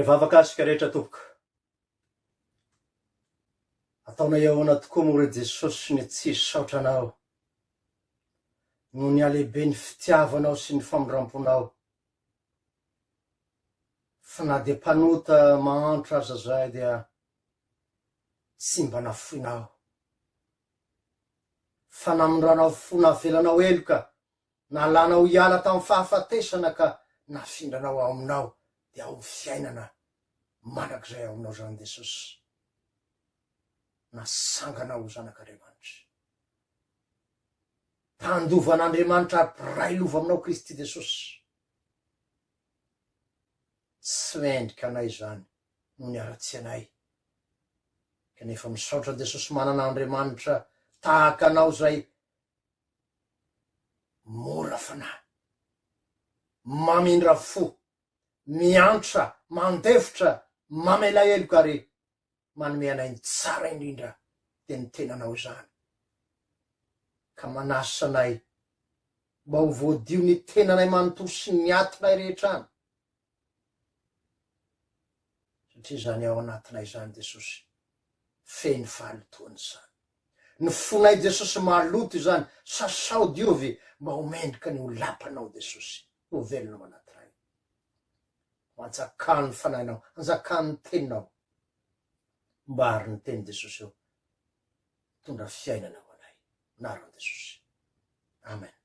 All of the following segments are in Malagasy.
Hiara-hivavaka isika rehetra tompoko. Ataonay ahoana tokoa moa re Jesosy ny tsy hisaotra Anao noho ny halehiben'ny fitiavanao sy ny famindramponao. Fa na dia mpanota mahantra aza zahay dia tsy mba nafoinao. Fa namindranao fo navelanao heloka Nalanao hiala tamin'ny fahafatesana ka nafindranao ao aminao dia ao amin'ny fiainana mandrakizay ao aminao izany Jesosy. Nasanganao ho zanak'Andriamanitra. Mpandova an'Andriamanitra ary mpiray lova aminao Kristy Jesosy. Tsy mendrika anay izany noho ny haratsianay. Kanefa misaotra Jesosy manana Andriamanitra tahaka anao izay mora fanahy, mamindra fo, miantra, mandefitra, mamela heloka ary manome anay ny tsara indrindra dia ny tenanao izany. Ka manasa anay mba ho voadio ny tenanay manontolo sy ny atinay rehetra any. Satria izany ao anatinay izany Jesosy, feno fahalotoana izany. Ny fonay Jesosy maloto izany, sasao diovy mba ho mendrika ny ho lapanao Jesosy, ho velona ao anatinay. Ho anjakan'ny fanahinao, anjakan'ny teninao. Mba ary ny teny Jesosy eo, mitondra fiainana ho anay. Anaran'i Jesosy. Amen.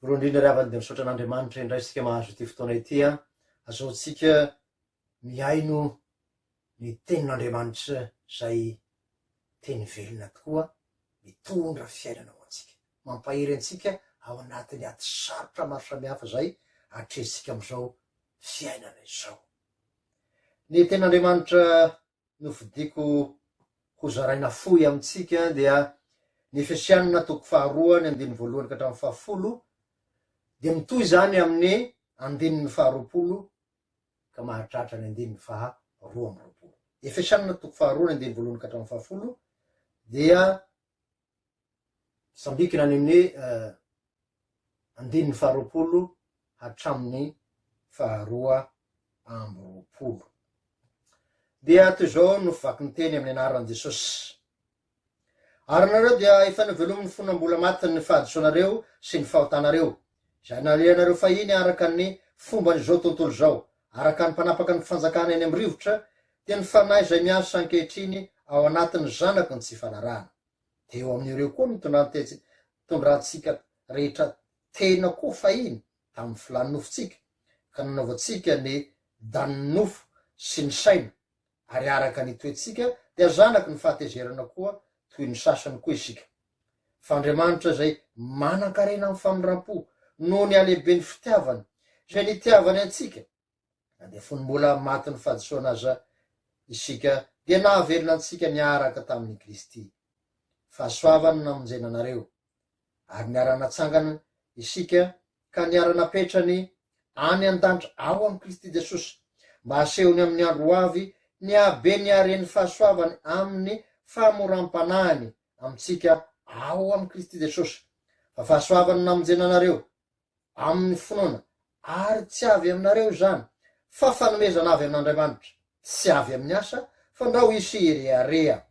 Voalohany indrindra ry havana dia misaotra an'Andriamanitra indray isika mahazo ity fotoana ity an, azahoantsika mihaino ny tenin'Andriamanitra izay teny velona tokoa, mitondra fiainana ho antsika, mampahery antsika ao anatin'ny ady sarotra maro samihafa izay atrehintsika amin'izao fiainana izao. Ny tenin'Andriamanitra nofidiko hozaraina fohy amintsika dia ny Efesianina toko faharoa ny andininy voalohany ka hatramin'ny fahafolo, dia mitohy izany amin'ny andininy faharoapolo ka mahatratra ny andininy faha 22. Efesianina toko faharoa ny andininy voalohany ka hatramin'ny fahafolo dia Sambikina any amin'ny andininy faharoapolo hatramin'ny faharoa amby roapolo. Dia toy izao no fivaky ny teny amin'ny anaran'i Jesosy. Ary nareo dia efa novelomin'ny fona mbola matin'ny fahadisoanareo sy ny fahotanareo, izay nalehanareo fahiny araka ny fomban'izao tontolo izao, araka ny mpanapaka ny fanjakana eny amin'ny rivotra, dia ny fanahy izay miasa ankehitriny ao anatin'ny zanaky ny tsy fanarahana. Dia eo amin'ireo koa no nitondrantsika rehetra tena koa fahiny tamin'ny filan'ny nofontsika, ka nanaovantsika ny danin'ny nofo sy ny saina, ary araka ny toetsika dia zanaky ny fahatezerana koa toy ny sasany koa isika. Fa Andriamanitra izay manan-karena amin'ny famindram-po noho ny halehiben'ny fitiavany, izay nitiavany antsika, Na dia fony mbola matin'ny fahadisoana aza isika dia nahavelona antsika niaraka tamin'i Kristy. Fahasoavana no namonjena anareo, ary niara-natsangana isika ka niara-napetrany any an-danitra ao amin'i Kristy Jesosy, mba hasehony amin'ny andro ho avy ny haben'ny haren'ny fahasoavany amin'ny fahamoram-panahiny amintsika ao amin'i Kristy Jesosy. Fa fahasoavana no namonjena anareo, amin'ny finoana, ary tsy avy aminareo izany, fa fanomezana avy amin'Andriamanitra, tsy avy amin'ny asa, fandrao hisy hirehareha.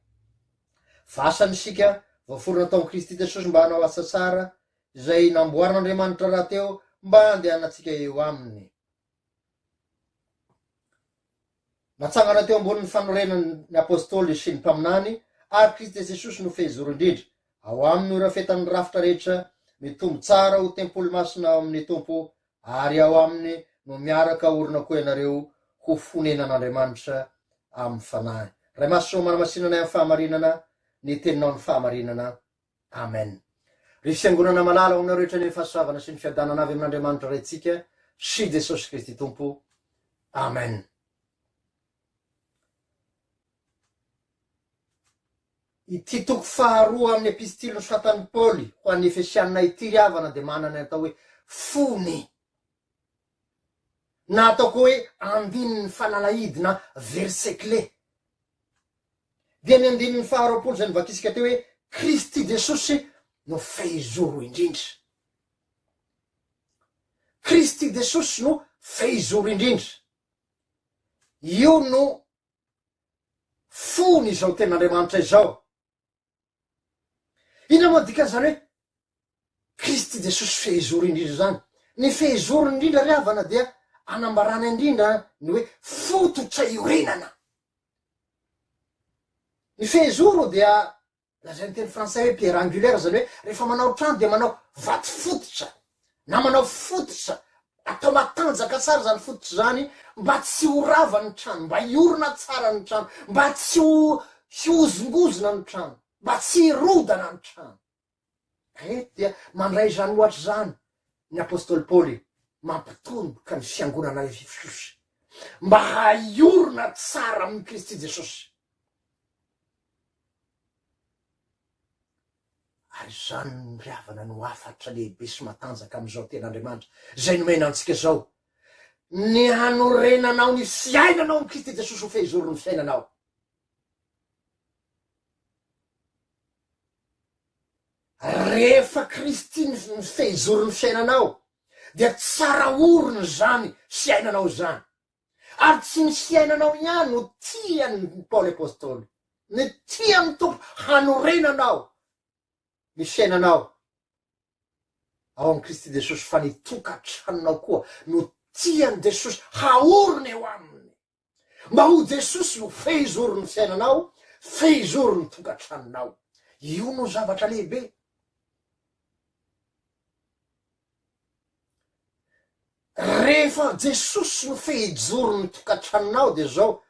Fasana isika, voaforona tao amin'i Kristy Jesosy mba hanao asa tsara, izay namboarin'Andriamanitra rahateo mba handehanantsika eo aminy. Natsangana teo ambonin'ny fanorenany ny Apôstôly sy ny mpaminany ary Kristy Jesosy no fehizoro indrindra. Ao Aminy no irafetan'ny rafitra rehetra mitombo tsara ho tempoly masina ao amin'ny Tompo ary ao Aminy no miaraka orina koa ianareo ho fonenan'Andriamanitra amin'ny Fanahy. Ray Masina ô manamasina anay amin'ny fahamarinana, ny Teninao ny fahamarinana. Amen. Ry Fiangonana malala, ho aminareo rehetra anie ny fahasoavana sy ny fiadanana avy amin'Andriamanitra Raintsika sy Jesosy Kristy Tompo. Amen. Ity toko faharoa amin'ny epistily nosoratan'i Paoly ho an'ny Efesianina ity ry havana dia manana ny atao hoe fony na atao koa hoe andininy fanalahidy na verset clé. Dia ny andininy faharoapolo izay novakisika teo hoe Kristy Jesosy no fehizoro indrindra. Kristy Jesosy no fehizoro indrindra. Io no fony izao tenin'Andriamanitra izao. Inona moa ny dikan'izany hoe Kristy Jesosy fehizoro indrindra izany? Ny fehizoro indrindra ry havana dia anambarana indrindra ny hoe fototra iorenana. Ny fehizoro dia Lazain'ny teny frantsay hoe pierre angulaire, izany hoe rehefa manao trano dia manao vato fototra na manao fototra, atao matanjaka tsara izany fototra izany mba tsy ho rava ny trano, mba hiorina tsara ny trano, mba tsy ho hihozongozona ny trano, mba tsy hirodana ny trano. Eto dia mandray izany ohatra izany ny apostoly Paoly mampitomboka ny fiangonana Efesosy mba hiorina tsara amin'i Kristy Jesosy. Ary izany ry havana no hafatra lehibe sy matanjaka amin'izao tenin'Andriamanitra izay nomena antsika izao, ny hanorenanao ny fiainanao amin'i Kristy Jesosy ho fehizoron'ny fiainanao. Rehefa Kristy ny fehizoron'ny fiainanao dia tsara orina izany fiainanao izany. Ary tsy ny fiainanao ihany no tian'i Paoly Apostoly, ny tian'ny Tompo hanorenanao ny fiainanao ao amin'i Kristy Jesosy fa ny tokantranonao koa no tian'i Jesosy haorina eo aminy. Mba ho Jesosy no fehizoron'ny fiainanao, fehizoron'ny tokantranonao. Io no zavatra lehibe. Rehefa Jesosy no fehijoron'ny tokantranonao dia zao,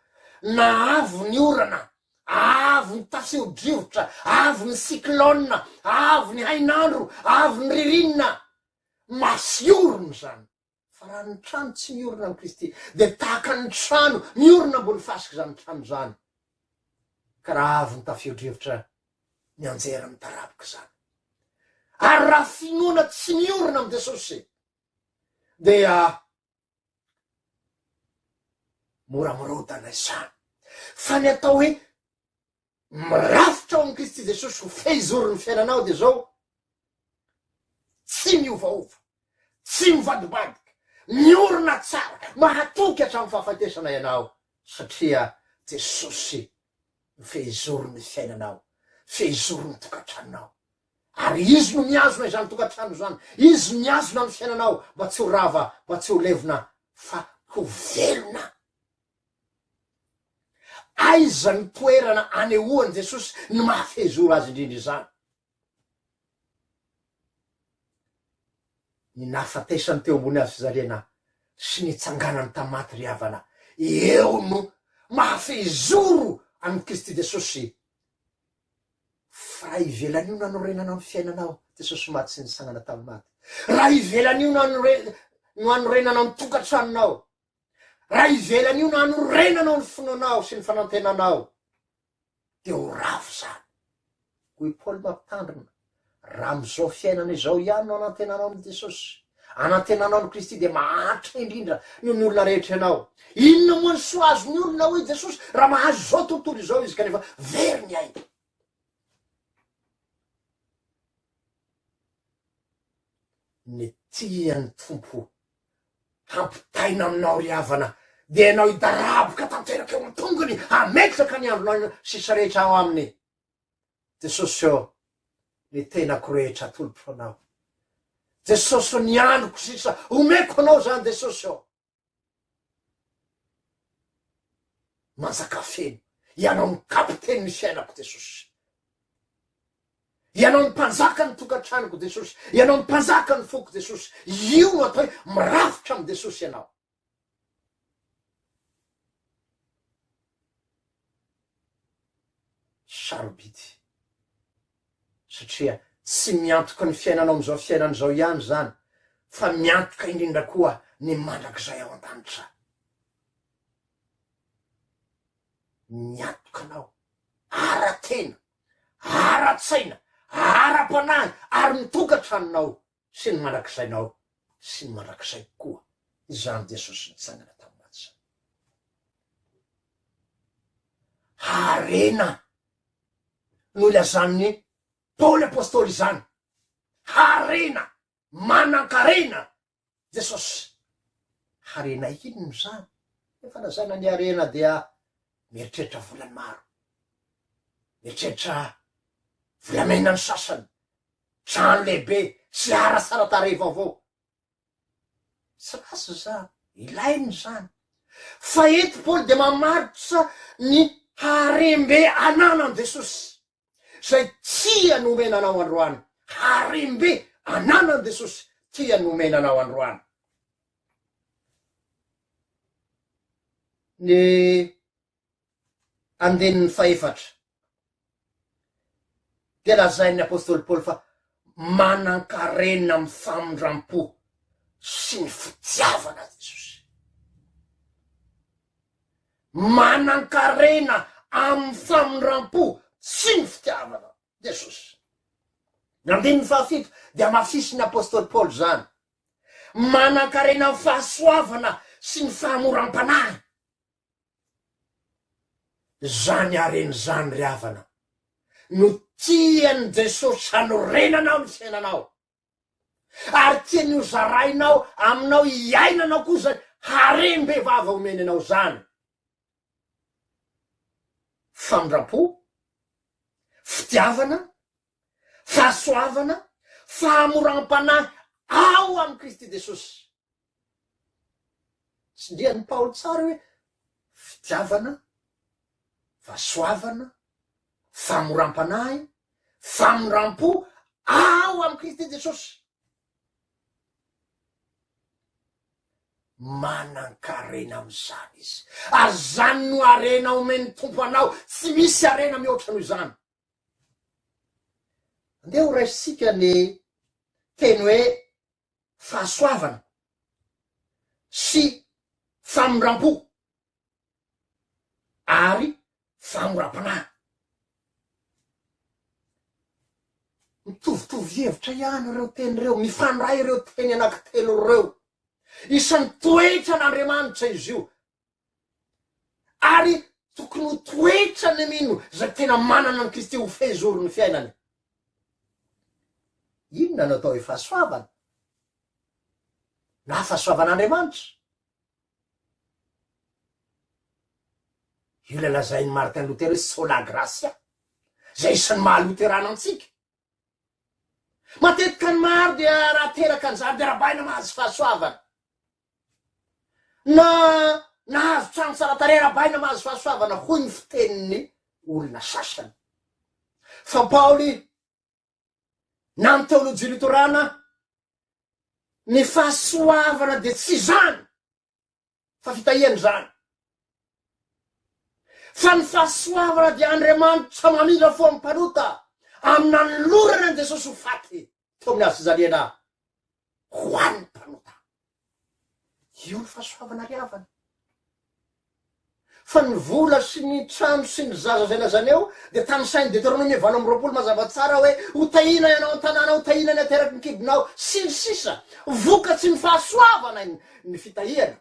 na avy ny orana, avy ny tafio-drivotra, avy ny cyclone, avy ny hainandro, avy ny ririnina, mafy orina izany. Fa raha ny trano tsy miorina amin'i Kristy dia tahaka ny trano miorina ambony fasika izany trano izany, ka raha avy ny tafio-drivotra mianjera mitaraboka izany. Ary raha finoana tsy miorina amin'i Jesosy dia mora mirodana izany. Fa ny atao hoe mirafitra ao amin'i Kristy Jesosy ho fehizoron'ny fiainanao dia izao, tsy miovaova, tsy mivadibadika, miorina tsara, mahatoky hatramin'ny fahafatesana ianao satria Jesosy no fehizoro ny fiainanao, fehizoro ny tokantranonao. Ary Izy no mihazona izany tokantrano izany, Izy mihazona ny fiainanao mba tsy ho rava, mba tsy ho levona fa ho velona. Aiza ny toerana anehoan'i Jesosy ny maha fehizoro Azy indrindra izany? Ny nahafatesany teo ambony hazo fijaliana sy nitsanganany tamin'ny maty ry havana, eo no mahafehizoro an'i Kristy Jesosy. Fa raha ivelan'io no anorenanao ny fiainanao, Jesosy maty sy nitsangana tamin'ny maty. Raha ivelan'io no anore- no anorenanao ny tokantranonao, raha ivelan'io no anorenanao ny finoanao sy ny fanantenanao, dia ho ravo izany. Hoy Paoly mampitandrina, Raha amin'izao fiainana izao ihany no anantenanao an'i Jesosy, anantenanao an'i Kristy, dia mahantra indrindra noho ny olona rehetra ianao. Inona moa ny soa azon'ny olona, hoy Jesosy, raha mahazo izao tontolo izao izy kanefa very ny ainy? Ny tian'ny Tompo hampitaina aminao ry havana dia ianao hidaraboka tanteraka eo an-tongony hametraka ny andronao sisa rehetra ao aminy. Jesosy ô, ny tenako rehetra atolotro anao. Jesosy ô, ny androko sisa omeko anao izany Jesosy ô. Manjaka feno. Ianao no kapitenin'ny fiainako Jesosy. Ianao no mpanjaka ny tokantranoko Jesosy. Ianao no mpanjaka ny foko Jesosy. Io no atao hoe mirafitra amin'i Jesosy ianao. Sarobidy. Satria tsy miantoka ny fiainanao amin'izao fiainana izao ihany izany fa miantoka indrindra koa ny mandrakizay ao an-danitra. Miantoka anao ara-tena, ara-tsaina, ara-panahy ary ny tokantranonao sy ny mandrakizainao sy ny mandrakizaiko koa izany Jesosy nitsangana tamin'ny maty izany. Harena no ilazan'ny Paoly Apostoly izany. Harena, manan-karena. Jesosy. Harena inona izany? Efa lazaina ny harena dia mieritreritra vola ny maro. Mieritreritra volamena ny sasany, trano lehibe sy ara tsara tarehy vaovao. Tsy ratsy izany, ilaina izany. Fa eto Paoly dia mamaritra ny harem-be ananan'i Jesosy, izay tiany homena anao androany. Harem-be ananan'i Jesosy tiany homena anao androany. Ny andininy fahefatra dia lazain'ny apostoly Paoly fa manan-karena amin'ny famindram-po sy ny fitiavana Jesosy. Manan-karena amin'ny famindram-po sy ny fitiavana Jesosy. Ny andininy fahafito dia hamafisin'ny apostoly Paoly izany. Manan-karena amin'ny fahasoavana sy ny fahamoram-panahy. Izany harena izany ry havana no tian'i Jesosy hanorenanao ny fiainanao ary tiany ho zarainao aminao hiainanao koa izany harem-behivavy omeny anao izany. Famindram-po, fitiavana, fahasoavana, fahamoram-panahy ao amin'i Kristy Jesosy. Tsindrian'i Paoly tsara hoe fitiavana, fahasoavana, fahamoram-panahy, famindram-po ao amin'i Kristy Jesosy. Manan-karena amin'izany izy. Ary izany no harena omen'ny Tompo anao, tsy misy harena mihoatra noho izany. Andeha ho raisintsika ny teny hoe fahasoavana sy famindram-po ary famoram-panahy. Mitovitovy hevitra ihany ireo teny ireo, mifandray ireo teny anankitelo ireo. Isan'ny toetran'Andriamanitra izy io. Ary tokony ho toetra ny mino izay tena manana an'i Kristy ho fehizoron'ny fiainany. Inona no atao hoe fahasoavana? Na fahasoavan'Andriamanitra? Io ilay lazain'i Martin Luther hoe sola gratia, izay isan'ny maha loterana antsika. Matetika ny maro dia raha teraka ny zary dia rabaina mahazo fahasoavana. Na nahazo trano tsara tarehy arahabaina mahazo fahasoavana hoy ny fitenin'ny olona sasany. Fa Paoly na ny teolojia loterana ny fahasoavana dia tsy izany fa fitahiana izany. Fa ny fahasoavana dia Andriamanitra mamindra fo amin'ny mpanota amin'ny nanolorana an'i Jesosy ho faty teo amin'ny hazo fijaliana ho an'ny mpanota. Io ny fahasoavana ry havana. Fa ny vola sy ny trano sy ny zaza izay lazaina eo dia tanisain'i Deteronomia 28 mazava tsara hoe ho tahiana ianao an-tanàna, ho tahiana ny ateraky ny kibonao, sy ny sisa Vokatry ny fahasoavana ny fitahiana.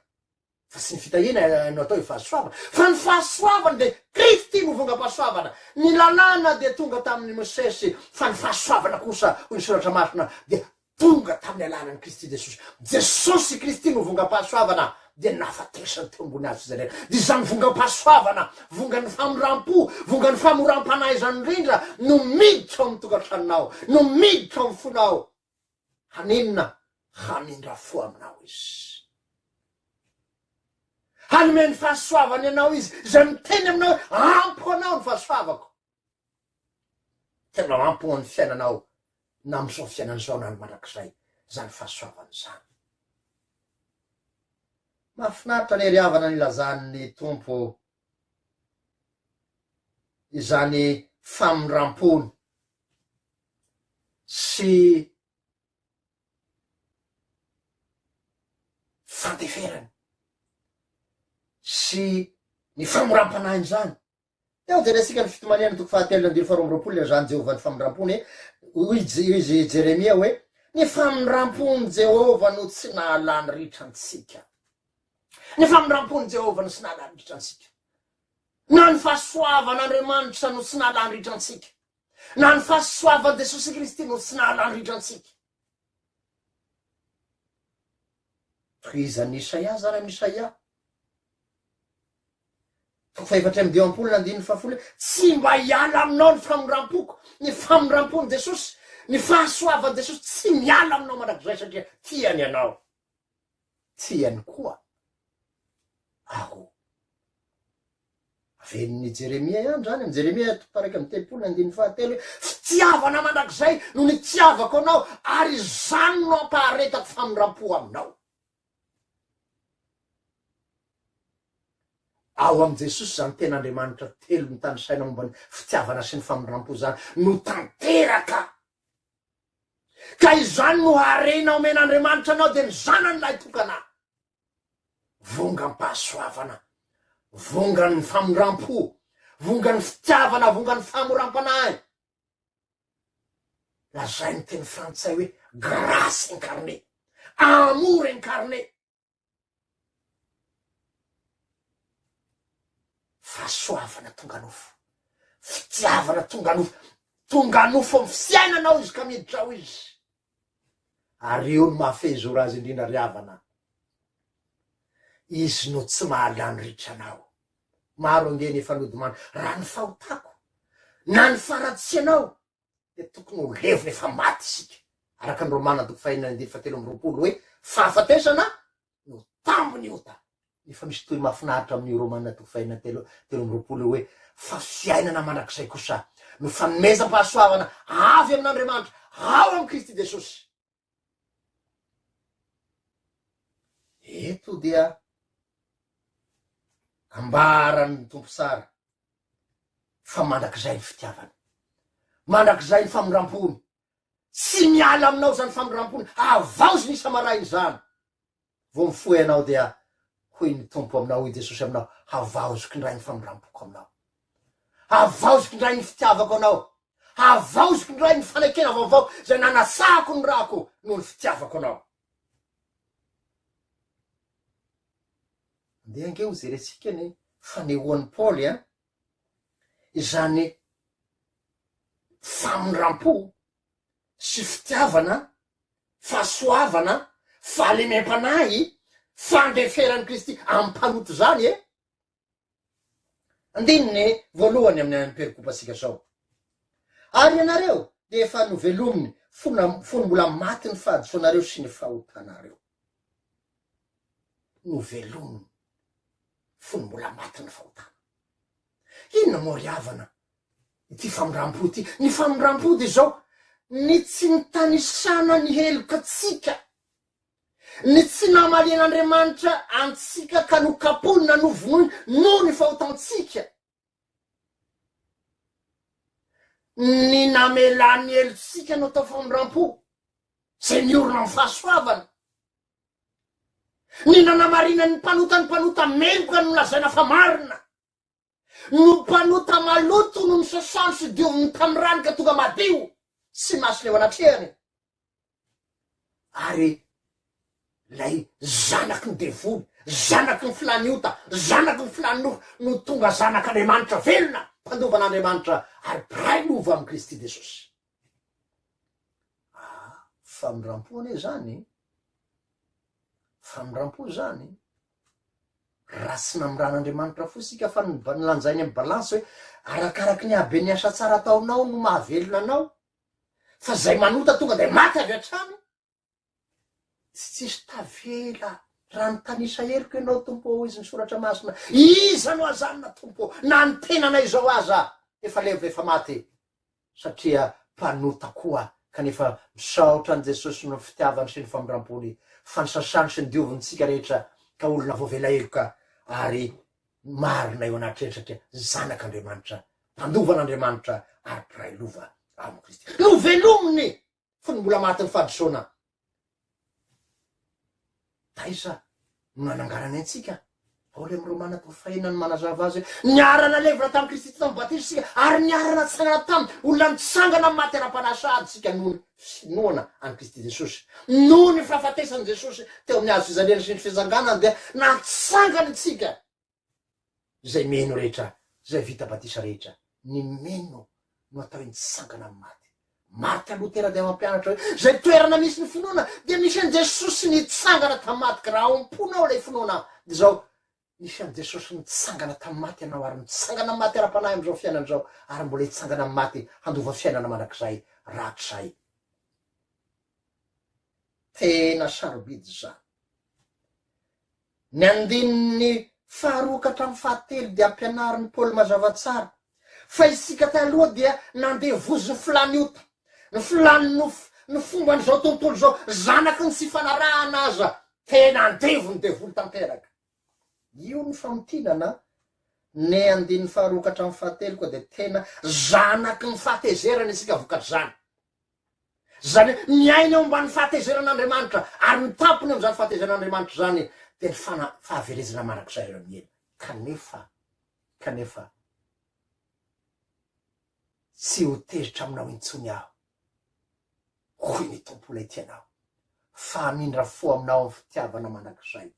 Fa tsy ny fitahiana no atao hoe fahasoavana, fa ny fahasoavana dia Kristy no vongam-pahasoavana. Ny lalàna dia tonga tamin'i Mosesy, fa ny fahasoavana kosa, hoy ny Soratra Masina, dia tonga tamin'ny alalan'i Kristy Jesosy. Jesosy Kristy no vongam-pahasoavana, dia nahafatesany teo ambony hazo fijaliana. Dia izany vongam-pahasoavana, vongan'ny famindram-po, vongan'ny famoram-panahy izany indrindra no miditra ao amin'ny tokantranonao, no miditra ao amin'ny fonao. Haninona? Hamindra fo aminao Izy. Hanome ny fahasoavany anao Izy, izay miteny aminao hoe, ampy ho anao ny fahasoavako. Tena ampy ho an'ny fiainanao, na amin'izao fiainana izao na ny mandrakizay, izany fahasoavana izany. Mahafinaritra anie ry havana ny ilazan'ny Tompo izany famindram-pony sy fandeferany sy ny famoram-panahiny izany. Teo jerentsika ny fitomaniana toko fahatelo andininy faharoa amby roapolo ilazan'i Jehovah ny famindram-pony, hoy izy Jeremia hoe, Ny famindram-pon'i Jehovah no tsy nahalany ritra antsika. Ny famindram-pon'i Jehovah no tsy nahalany ritra antsika. Na ny fahasoavan'Andriamanitra no tsy nahalany ritra antsika. Na ny fahasoavan'i Jesosy Kristy no tsy nahalany ritra antsika. Tohizan'i Isaia zany amin'i Isaia toko fahefatra amby dimampolo na andininy fahafolo hoe, Tsy mba hiala aminao ny famindram-poko, ny famindram-pon'i Jesosy, ny fahasoavan'i Jesosy tsy miala aminao mandrakizay satria tiany ianao. Tiany koa aho. Avenin'i Jeremia ihany izany, amin'i Jeremia toko faha-31 ny andininy fahatelo hoe, Fitiavana mandrakizay no nitiavako anao, ary izany no hampaharetako famindram-po aminao. Ao amin'i Jesosy izany tena Andriamanitra telo notanisaina momba ny fitiavana sy ny famindram-po izany no tanteraka. Ka izany no harena omen'Andriamanitra anao dia ny Zanany lahitokana. Vongam-pahasoavana, vongan'ny famindram-po, vongan'ny fitiavana, vongan'ny famoram-panahy. Lazain'ny teny frantsay hoe grâce incarnée, amour incarné. Fahasoavana tonga nofo, fitiavana tonga nofo, tonga nofo amin'ny fiainanao izy ka miditra ao izy. Ary eo no mahafehizoro azy indrindra ry havana. Izy no tsy mahalany ritra anao. Maro ange ny efa nodimandry. Raha ny fahotako na ny faharatsianao dia tokony ho levona efa maty isika. Araka ny Romana toko fahenina andininy fahatelo amby 20 hoe fahafatesana no tambin'ny ota. Efa misy tohy mahafinaritra amin'io Romana toko fahenina 23 io hoe fa fiainana mandrakizay kosa no fanomezam-pahasoavana avy amin'Andriamanitra ao amin'i Kristy Jesosy. Eto dia ambaran'ny Tompo tsara fa mandrakizay ny fitiavany, mandrakizay ny famindram-pony, tsy miala aminao izany famindram-pony, havaoziny isa-maraina izany. Vao mifoha ianao dia hoy ny Tompo aminao, hoy Jesosy aminao, havaoziko indray ny famindram-poko aminao. Havaoziko indray ny fitiavako anao. Havaoziko indray ny fanekena vaovao izay nanasahako ny rako noho ny fitiavako anao. Andeha ange ho jerentsika ny fanehoan'i Paoly an, izany famindram-po sy fitiavana fahasoavana, fahalemem-panahy, fandeferan'i Kristy amin'ny mpanota izany e! Andininy voalohany amin'ny any perikopantsika izao. Ary ianareo dia efa novelominy fona fony mbola maty ny fahadisoanareo sy ny fahotanareo. Novelominy fony mbola maty ny fahotana. Inona moa ry havana ity famindram-po ity? Ny famindram-po dia izao, ny tsy nitanisana ny helokantsika, ny tsy namalian'Andriamanitra antsika ka nokapohiny na novonoiny noho ny fahotantsika, ny namelany ny helotsika no atao famindram-po, izay miorina amin'ny fahasoavana. Ny nanamarinan'ny mpanota ny mpanota meloka no lazaina fa marina. No mpanota maloto no nosasany sy dioviny tamin'ny rany ka tonga madio sy masina eo anatrehany. Ary ilay zanaky ny devoly, zanaky ny filan'ny ota, zanaky ny filan'ny nofo no tonga zanak'Andriamanitra velona, mpandova an'Andriamanitra ary mpiray lova amin'i Kristy Jesosy. Ah, famindram-po anie izany. Famindram-po izany. Raha tsy namindran'Andriamanitra fo isika fa nolanjainy amin'ny balance hoe arakaraky ny haben'ny asa tsara ataonao no mahavelona anao, fa izay manota tonga dia maty avy hatrany. Tsy tsisy tavela raha nitanisa heloka ianao Tompo ô, hoy izy ny soratra masina, iza no hazanina Tompo ô, na ny tenanay izao aza efa levona efa maty. satria mpanota koa kanefa misaotra an'i Jesosy noho ny fitiavany sy ny famindram-pony fa nisasany sy nodioviny tsika rehetra ka olona voavela heloka ary marina eo anatrehany satria zanak'Andriamanitra, mpandova an'Andriamanitra ary mpiray lova amin'i Kristy. Novelominy fony mbola matin'ny fahadisoana. Taiza no nananganany antsika? Paoly amin'ny Romana toko fahenina no manazava azy hoe, Niara-nalevina tamin'i Kristy tamin'ny batisa isika, ary niara-natsangana taminy. Olona nitsangana amin'ny maty ara-panahy sahady isika noho ny finoana an'i Kristy Jesosy. Noho ny fahafatesan'i Jesosy teo amin'ny hazo fijaliana sy ny fitsanganany dia natsangana isika. Izay mino rehetra, izay vita batisa rehetra, ny mino no atao hoe nitsangana amin'ny maty. Martin Lotera dia mampianatra hoe izay toerana misy ny finoana dia misy an'i Jesosy nitsangana tamin'ny maty ka raha ao am-ponao ilay finoana dia izao Nisy an'i Jesosy nitsangana tamin'ny maty ianao ary mitsangana amin'ny maty ara-panahy amin'izao fiainana izao ary mbola hitsangana amin'ny maty handova fiainana mandrakizay rahatrizay. Tena sarobidy izany. Ny andininy faharoa ka hatramin'ny fahatelo dia ampianarin'i Paoly mazava tsara fa isika taloha dia nandevozin'ny filàn'ny ota, ny filàn'ny nofo, ny fomban'izao tontolo izao, zanaky ny tsy fanarahana aza, tena andevon'ny devoly tanteraka. Io ny famintinana ny andininy faharoa ka hatramin'ny fahatelo koa dia tena zanaky ny fahatezerana isika vokatr'izany. Izany hoe miaina eo ambany fahatezeran'Andriamanitra ary ny tampony amin'izany fahatezeran'Andriamanitra izany dia ny fana- fahaverezana mandrakizay ireo miela. Kanefa, kanefa tsy ho tezitra aminao intsony aho, hoy ny Tompo ilay tia anao, fa hamindra fo aminao amin'ny fitiavana mandrakizay.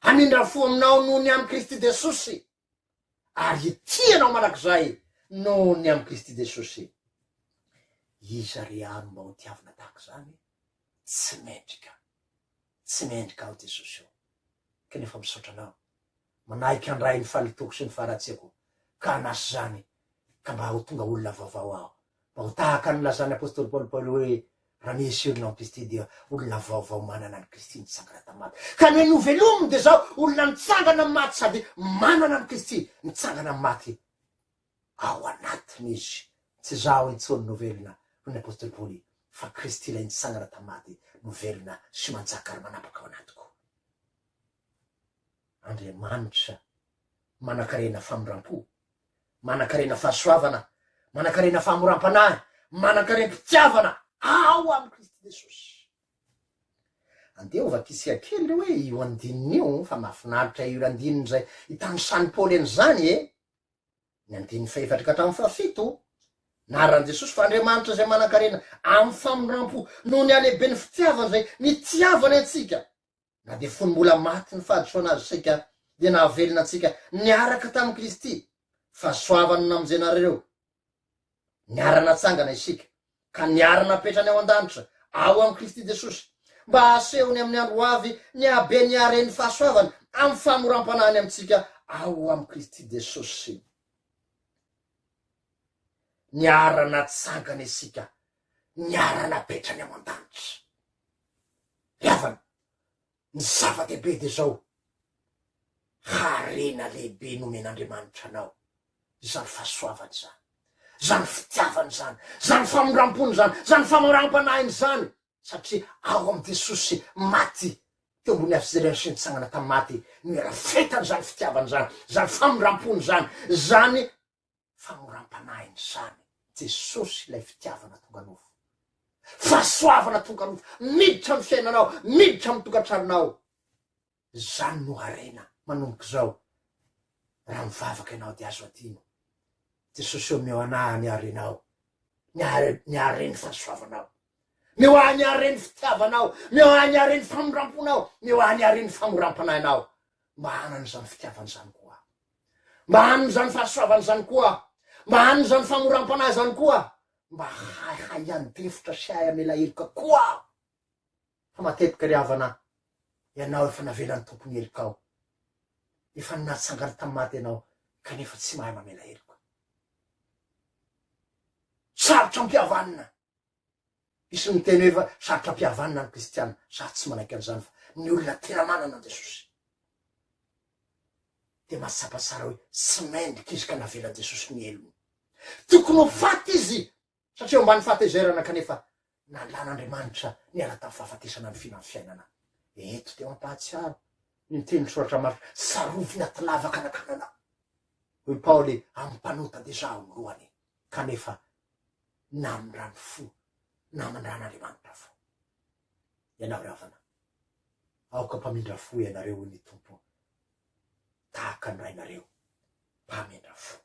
Hamindra fo aminao noho ny amin'i Kristy Jesosy, ary hitia anao mandrakizay noho ny amin'i Kristy Jesosy. Iza re aho no mba ho tiavina tahaka izany? Tsy mendrika. Tsy mendrika aho Jesosy ô. Kanefa misaotra anao. Manaiky handray ny fahalotoako sy ny faharatsiako, ka hanasa izany, ka mba ho tonga olona vaovao aho. Mba ho tahaka ny nilazan'ny apostoly Paoly Paoly hoe, Raha misy olona ao amin'i Kristy dia olona vaovao manana an'i Kristy nitsangana tamin'ny maty. Ka ny hoe novelominy dia izao, olona nitsangana amin'ny maty sady manana an'i Kristy nitsangana amin'ny maty ao anatiny izy. Tsy izaho intsony no velona, hoy ny apostoly Paoly, fa Kristy ilay nitsangana tamin'ny maty no velona sy manjaka ary manapaka ao anatiko. Andriamanitra manankarena famindrampo, manankarena fahasoavana, manankarena fahamoram-panahy, manankarem-pitiavana ao amin'i Kristy Jesosy. Andeha ho vakisika kely le hoe io andininy io fa mahafinaritra io andininy izay itanisan'i Paoly an'izany e. Ny andininy fahefatra ka hatramin'ny fahafito, naran'i Jesosy fa Andriamanitra izay manankarena amin'ny famindrampo noho ny halehiben'ny fitiavany izay nitiavany antsika Na dia fony mbola maty ny fahadisoana azy isika dia nahavelona antsika niaraka tamin'i Kristy. Fahasoavana no namonjena anareo. Niara-natsangana isika, ka niara-napetrany ao an-danitra, ao amin'i Kristy Jesosy, mba hahasehony amin'ny andro ho avy ny haben'ny haren'ny fahasoavany amin'ny famoram-panahiny amintsika ao amin'i Kristy Jesosy. Niara-natsangana isika, niara-napetrany ao an-danitra. Ry havana, ny zava-dehibe dia izao, harena lehibe nomen'Andriamanitra anao izany fahasoavana izany, izany fitiavana izany, izany famindram-pony izany, izany famoram-panahiny izany, satria ao amin'i Jesosy maty teo ambony hazo sy nitsangana tamin'ny maty no irafetany izany fitiavana izany, izany famindram-pony izany, izany famoram-panahiny izany. Jesosy ilay fitiavana tonga nofo. Fahasoavana tonga nofo. Miditra amin'ny fiainanao, miditra amin'ny tokantranonao. Izany no harena manomboka izao. Raha mivavaka ianao dia azo adino. Jesosy omeo anah ny harenao, ny ny haren'ny fahasoavanao. Meo ahy ny haren'ny fitiavanao, meo ahy ny haren'ny famindram-ponao, meo ahy ny haren'ny famoram-panahinao. Mba hanana izany fitiavana izany koa aho. Mba hanana izany fahasoavana izany koa aho. Mba hanana izany famoram-panahy izany koa aho. Mba hahay handefitra sy hahay hamela heloka koa aho. Fa matetika ry havana, ianao efa navelan'ny Tompo ny helokao. Efa natsangany tamin'ny maty ianao, kanefa tsy mahay mamela heloka. Sarotra ampihavanina. Misy miteny hoe fa sarotra ampihavanina ny kristiana. Za tsy manaiky an'izany fa ny olona tena manana an'i Jesosy dia mahatsapa tsara hoe tsy mendrika izy ka navelan'i Jesosy ny helony. Tokony ho faty izy satria eo ambany fahatezerana kanefa nalan'Andriamanitra niala tamin'ny fahafatesana ny fihinan'ny fiainana. Eto dia mampahatsiaro ny tenin'ny soratra masina, tsarovy ny aty lavaka nakanana. Hoy Paoly, amin'ny mpanota dia izaho no lohany kanefa namindrany fo, namindran'Andriamanitra fo. Ianao ry havana, aoka mpamindra fo ianareo hoy ny Tompo, tahaka ny Rainareo mpamindra fo.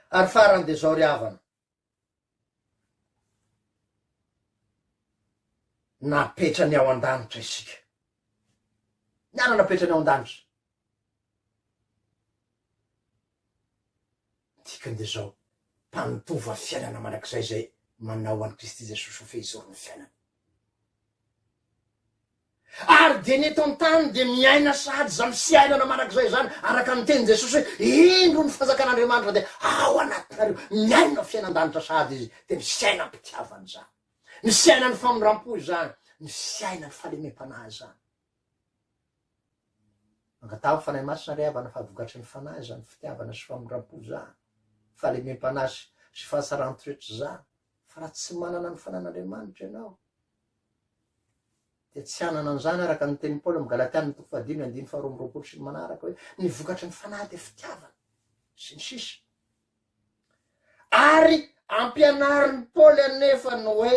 Ary farany dia izao ry havana, napetrany ao an-danitra isika. Niara napetrany ao an-danitra. Dikany dia izao, mpandova fiainana mandrakizay izay manao an'i Kristy Jesosy ho fehizoron'ny fiainany. Ary dia ny eto an-tany dia miaina sahady izany fiainana mandrakizay izany, araka ny tenin'i Jesosy hoe, Indro ny fanjakan'Andriamanitra dia ao anatinareo. Miaina fiainan-danitra sahady izy, dia ny fiainam-pitiavana izany, ny fiainan'ny famindram-po izany, ny fiainan'ny fahalemem-panahy izany. Angataho ny Fanahy Masina ry havana fa vokatry ny Fanahy izany fitiavana sy famindram-po izany, fahalemem-panahy sy fahatsaran-toetra izany. Fa raha tsy manana ny Fanahin'Andriamanitra ianao, dia tsy hanana an'izany araka ny tenin'i Paoly amin'ny Galatiana toko fahadimy andininy faharoa amby 20 sy ny manaraka hoe ny vokatry ny fanahy dia fitiavana sy ny sisa. Ary ampianarin'i Paoly anefa ny hoe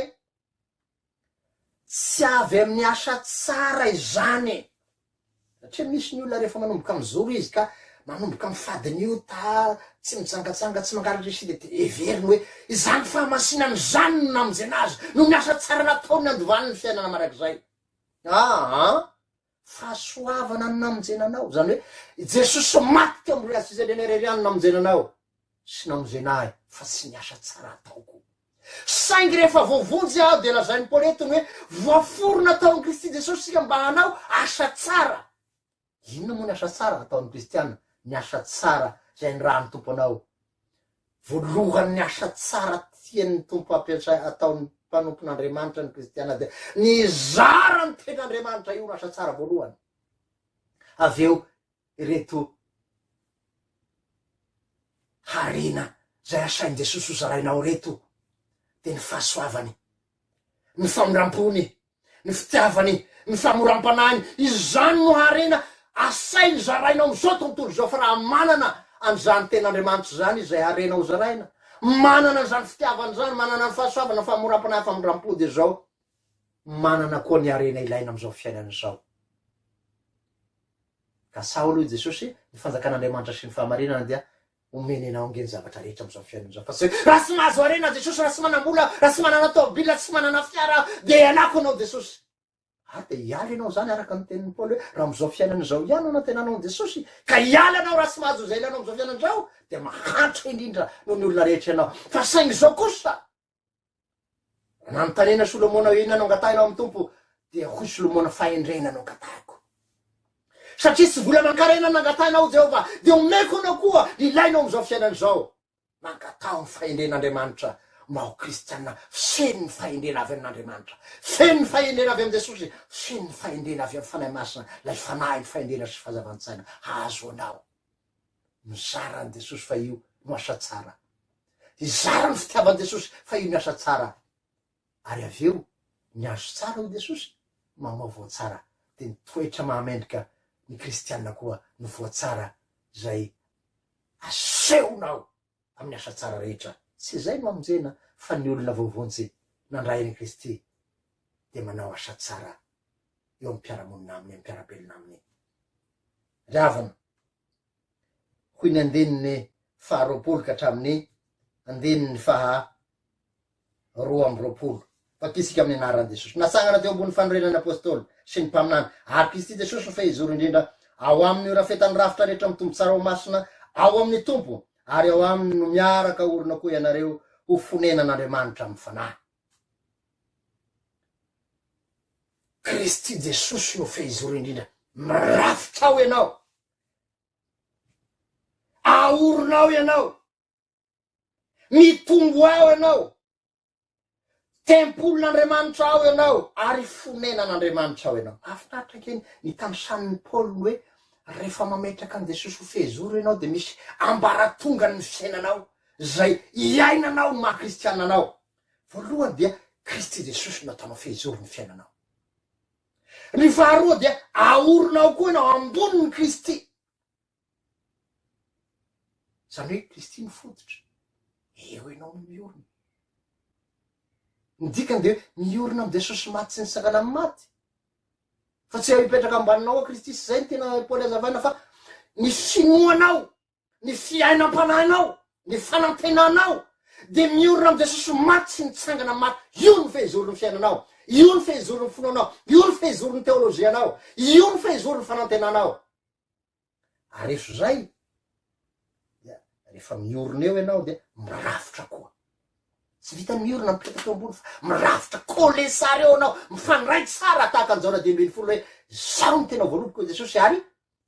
tsy avy amin'ny asa tsara izany. Satria misy ny olona rehefa manomboka mijoro izy ka manomboka mifady ny ota, tsy mijangajanga, tsy mangalatra izy dia heveriny hoe izany fahamasinana izany no namonjena azy, noho ny asa tsara nataony nandovany ny fiainana mandrakizay. Aa! Fahasoavana no namonjena anao, izany hoe i Jesosy maty teo ambony hazo fijaliana irery ihany no namonjena anao sy namonjena ahy fa tsy ny asa tsara ataoko. Saingy rehefa voavonjy aho dia lazain'i Paoly eto ny hoe voaforona tao amin'i Kristy Jesosy isika mba hanao asa tsara. Inona moa ny asa tsara ataon'ny kristiana? Ny asa tsara izay nirahan'ny Tompo anao. Voalohany ny asa tsara tian'ny Tompo hampiasa ataon'ny mpanompon'Andriamanitra ny kristiana dia ny hizara ny tenin'Andriamanitra io no asa tsara voalohany. Avy eo ireto harena izay asain'i Jesosy ho zarainao ireto dia ny fahasoavany, ny famindram-pony, ny fitiavany, ny famoram-panahiny, izany no harena asainy zarainao amin'izao tontolo izao fa raha manana an'izany tenin'Andriamanitra izany izy izay harena ho zaraina, manana an'izany fitiavana izany, manana ny fahasoavana, ny famoram-panahy, famindram-po dia izao manana koa ny harena ilaina amin'izao fiainana izao. Ka Saoly hoy Jesosy, ny fanjakan'Andriamanitra sy ny fahamarinana dia omeny anao ange ny zavatra rehetra amin'izao fiainana izao fa tsy hoe raha tsy mahazo harena Jesosy, raha tsy manam-bola, raha tsy manana tômôbila, tsy manana fiara aho dia ialako anao Jesosy. Ary dia hiala ianao izany araka ny tenin'i Paoly hoe raha amin'izao fiainana izao ihany no anantenanao an'i Jesosy ka hiala ianao raha tsy mahazo izay ilainao amin'izao fiainana izao dia mahantra indrindra noho ny olona rehetra ianao. Fa saingy izao kosa, Nanontaniana Solomona hoe inona no angatahinao amin'ny Tompo? Dia hoy Solomona, fahendrena no angatahiko. Satria tsy vola aman-karena no angatahinao, Jehovah, dia omeko anao koa ny ilainao amin'izao fiainana izao. Mangataho ny fahendren'Andriamanitra mba ho kristiana feno ny fahendrena avy amin'Andriamanitra, feno ny fahendrena avy amin'i Jesosy, feno ny fahendrena avy amin'ny Fanahy Masina, ilay Fanahin'ny fahendrena sy fahazavan-tsaina hahazoanao mizara an'i Jesosy fa io no asa tsara. Hizara ny fitiavan'i Jesosy fa io ny asa tsara. Ary avy eo, ny azo tsara hoy Jesosy, mamoa voa tsara. Dia ny toetra mahamendrika ny kristiana koa no voa tsara izay asehonao amin'ny asa tsara rehetra. Tsy izay no hamonjena fa ny olona voavonjy nandray an'i Kristy dia manao asa tsara eo amin'ny mpiara-monina aminy, amin'ny mpiara-belona aminy. Ry havana, hoy ny andininy faharoapolo ka hatramin'ny andininy faha 22. Vakisika amin'ny anaran'i Jesosy. Natsangana teo ambony fanorenan'ny Apôstôly sy ny mpaminany, ary Kristy Jesosy no fehizoro indrindra ao aminy io rafetan'ny rafitra rehetra mitombo tsara ho masina ao amin'ny Tompo, ary ao aminy no miaraka orina koa ianareo ho fonenan'Andriamanitra amin'ny Fanahy. Kristy Jesosy no fehizoro indrindra. Mirafitra ao ianao. Aorina ao ianao. Mitombo ao ianao. Tempolin'Andriamanitra ao ianao ary fonenan'Andriamanitra ao ianao. Mahafinaritra ange ny tanisanin'i Paoly ny hoe rehefa mametraka an'i Jesosy ho fehizoro ianao dia misy ambaratongan'ny fiainanao izay iainanao ny maha kristiana anao. Voalohany dia Kristy Jesosy no ataonao fehizoro ny fiainanao. Ny faharoa dia aorinao koa ianao ambonin'i Kristy. Izany hoe Kristy no fototra. Eo ianao no miorina. Ny dikany dia hoe miorina amin'i Jesosy maty sy nitsangana amin'ny maty. Fa tsy hipetraka ambaninao ao Kristy sy izay no tena Paoly hazavaina fa ny finoanao, ny fiainam-panahinao, ny fanantenanao dia miorina amin'i Jesosy maty sy nitsangana amin'ny maty. Io no fehizoron'ny fiainanao, io no fehizoron'ny finoanao, io no fehizoron'ny teolojianao, io no fehizoron'ny fanantenanao. Ary rehefa izay dia Rehefa miorina eo ianao dia mirafitra koa. Tsy vitan'ny miorina mipetraka eo ambony fa mirafitra coller tsara eo anao, mifandray tsara tahaka an'i Jaona 15 hoe izaho no tena voaloboko hoy Jesosy ary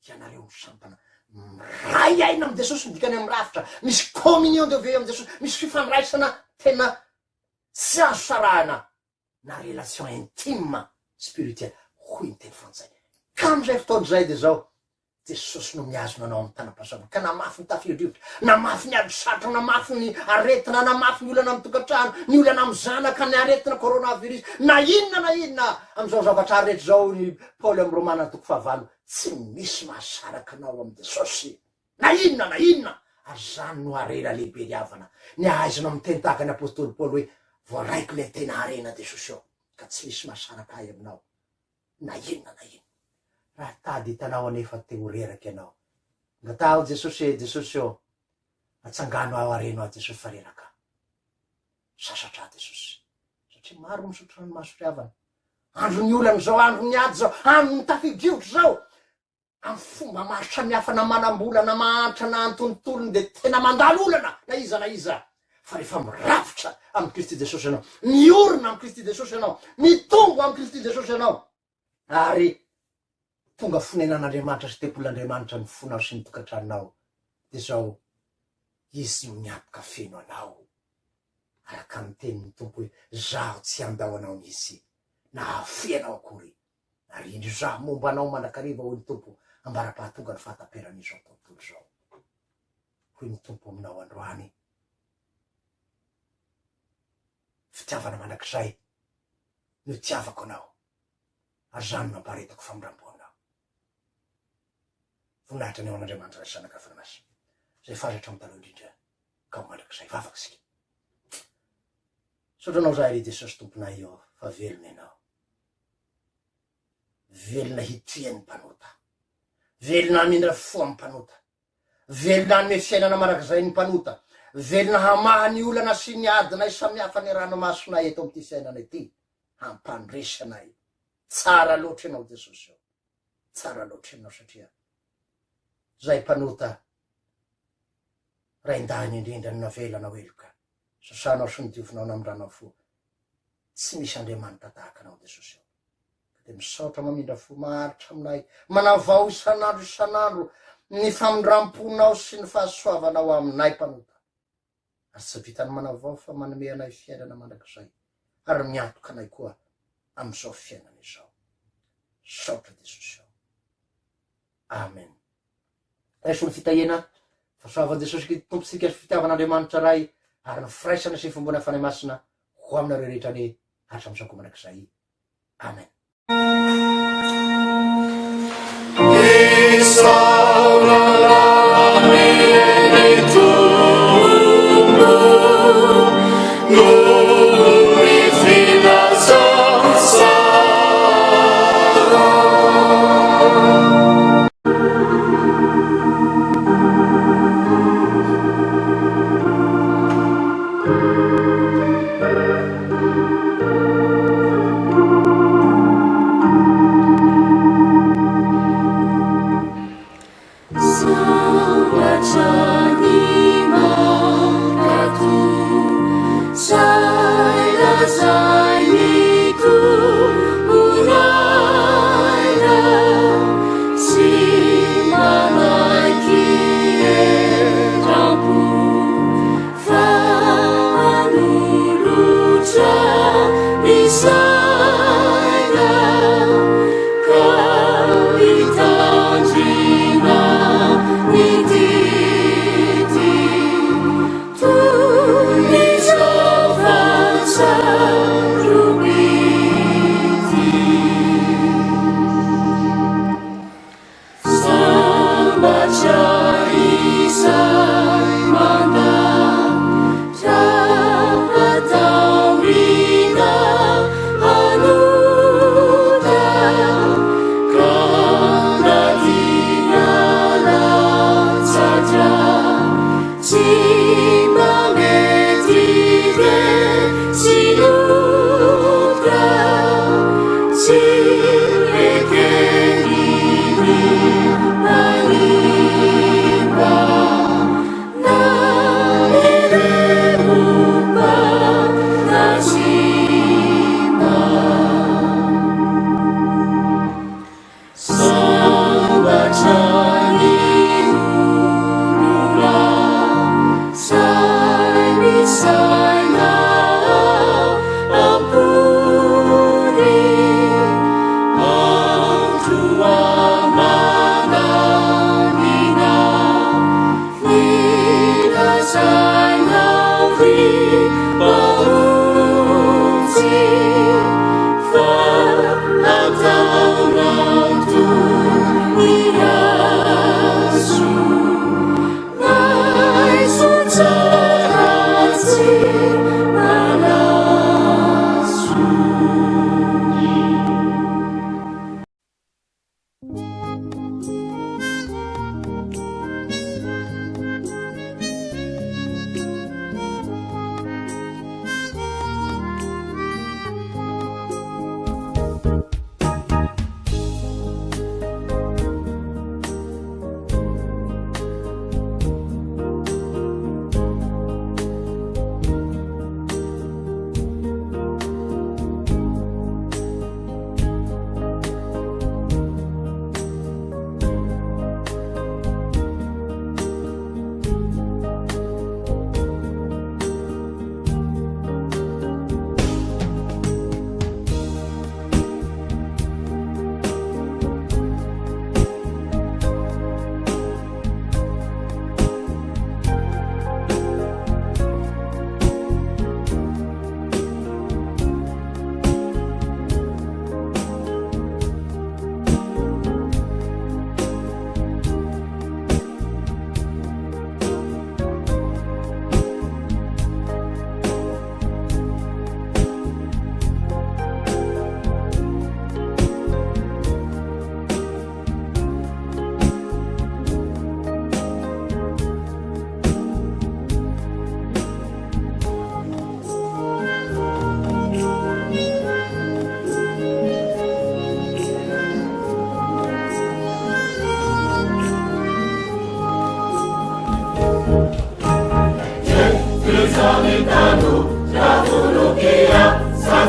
ianareo no sampana. Miray aina amin'i Jesosy ny dikany amin'ny mirafitra. Misy communion de vie amin'i Jesosy, misy fifandraisana tena tsy azo sarahina na relation intime spirituelle hoy ny teny frantsay. Ka amin'izay fotoana izay dia izao, Jesosy no mihazona anao amin'ny tanam-pahasoavany, ka na mafy ny tafio-drivotra, na mafy ny ady sarotra, na mafy ny aretina, na mafy ny olana amin'ny tokantrano, ny olana amin'ny zanaka, ny aretina coronavirus, na inona na inona amin'izao zavatra rehetra izao, hoy Paoly amin'ny Romana toko fahavalo, tsy misy mahasaraka anao amin'i Jesosy. Na inona na inona, ary izany no harena lehibe ry havana, ny hahaizanao miteny tahaka ny apostoly Paoly hoe, voaraiko ilay tena harena Jesosy ô, ka tsy misy mahasaraka ahy aminao, na inona na inona. Raha tady hitanao anefa te ho reraka ianao, angataho Jesosy e, Jesosy ô, atsangano aho hareno aho Jesosy fa reraka aho. Sasatra aho Jesosy. Satria maro misotro ranomaso ry havana. Andron'ny olana izao, andron'ny ady izao, andron'ny tafio-drivotra izao. Amin'ny fomba maro samihafa na manam-bola na mahantra na antonontolony dia tena mandalo olana na iza na iza fa rehefa mirafitra amin'i Kristy Jesosy ianao, miorina amin'i Kristy Jesosy ianao, mitombo amin'i Kristy Jesosy ianao ary tonga fonenan'Andriamanitra sy tempolin'Andriamanitra ny fonao sy ny tokantranonao dia izao Izy no miantoka feno anao araka ny tenin'ny Tompo hoe Zaho tsy handao anao mihitsy na hahafoy anao akory. Ary indro izaho momba anao mandrakariva, hoy ny Tompo, ambara-pahatonga ny fahataperan'izao tontolo izao. Hoy ny Tompo aminao androany, Fitiavana mandrakizay no itiavako anao, ary izany no ampaharetako famindram-po aminao. Voninahitra ny ho an'Andriamanitra Ray sy Zanaka ary Fanahy Masina, izay faly hatramin'ny taloha indrindra ka ho mandrakizay. Vavaka isika. Misaotra anao izahay ry Jesosy Tomponay ô, fa velona Ianao. Velona hitia ny mpanota. Velona hamindra fo amin'ny mpanota. Velona hanome fiainana mandrakizay ny mpanota. Velona hamaha ny olana sy ny adinay samihafa ny ranomasonay eto amin'ity fiainana ity. Hampandresy anay. Tsara loatra Ianao Jesosy ô. Tsara loatra Ianao satria zahay mpanota raindahiny indrindra no navelanao heloka. Sasanao sy nodiovinao namindranao fo. Tsy misy Andriamanitra tahaka anao Jesosy ô. Ka dia misaotra mamindra fo maharitra aminay, manavao isan'andro isan'andro ny famindram-ponao sy ny fahasoavanao aminay mpanota. Ary tsy vitan'ny manavao fa manome anay fiainana mandrakizay ary miantoka anay koa amin'izao fiainana izao. Misaotra Jesosy ô. Amen. Raiso ny fitahiana, fahasoavan'i Jesosy Kristy Tompontsika sy fitiavan'Andriamanitra Ray ary ny firaisana sy ny fiombonan'ny Fanahy Masina ho aminareo rehetra anie hatramin'izao koa mandrakizay. Amen. Sambatra ny mankatò, zay lazain'ny Tompon'aina, sy manaiky eram-po, fa hanolotra ny saina ka hitandrina ny didy toy ny zava-tsarobidy. Sambatra izay mandà raha atao ina.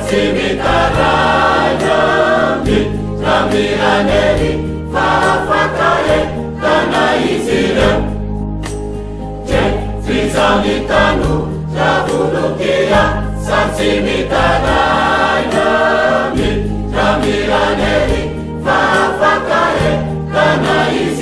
tsy mitaraina Miramirana ery fa afaka entana izy ireo. Samy tsy mitaraina Miramirana ery fa afaka entana izy.